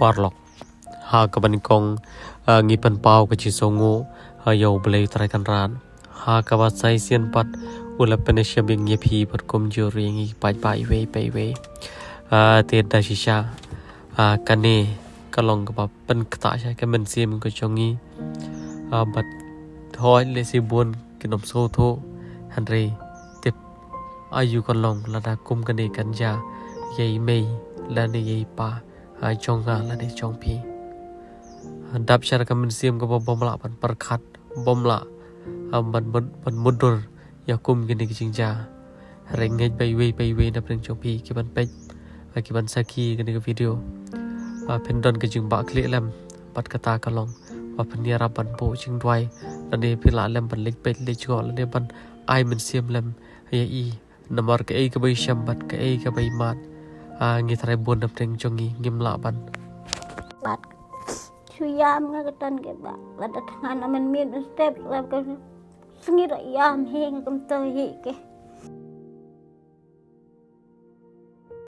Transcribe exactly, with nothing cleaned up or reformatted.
paralok. Ha kaba nyngkong, ah, ngi pynpaw ka jingsngew, ah, ïa U Blei Trai Kynrad. Ha kaba sa shisien pat u la pynïasoh ïa phi bad kumjuh ruh ïa ngi paidbah iwei pa iwei. Ah, te da shisha, ah, kane ka long kaba pynktah sha ka mynsiem ka jong ngi. Ah, bad hooid lehse bun kin ym sngewthuh, hynrei tip aïu kan long lada kum kane kan jia ïa i mei lane ïa i pa, ah, jong nga lane jong phi. Ah, dap sha ka mynsiem kaba bym lah ban pyrkhat, bym lah, ah, ban, ban, ban mutdur ïa kum kine ki jingjia. Hynrei ngeit ba iwei pa iwei na pdeng jong phi kiban peit, ah, kiban sakhi kane ka video, ah, phin don ka jingbakla lem bad kata ka long ba phin ïarap ban buh jingduwai lane phi lah lem ban leit peit leit jngoh lane ban ai mynsiem lem ïa i. Namar kaei kaba i shem bad kaei kaba i mad, ah, ngi trai bun na pdeng jong ngi ngim lah ban. Bad shu ïam nga ka tan ke ba lada thngan na mynmiet mynstep la ka sngi da ïam hi nga kumto hi ke.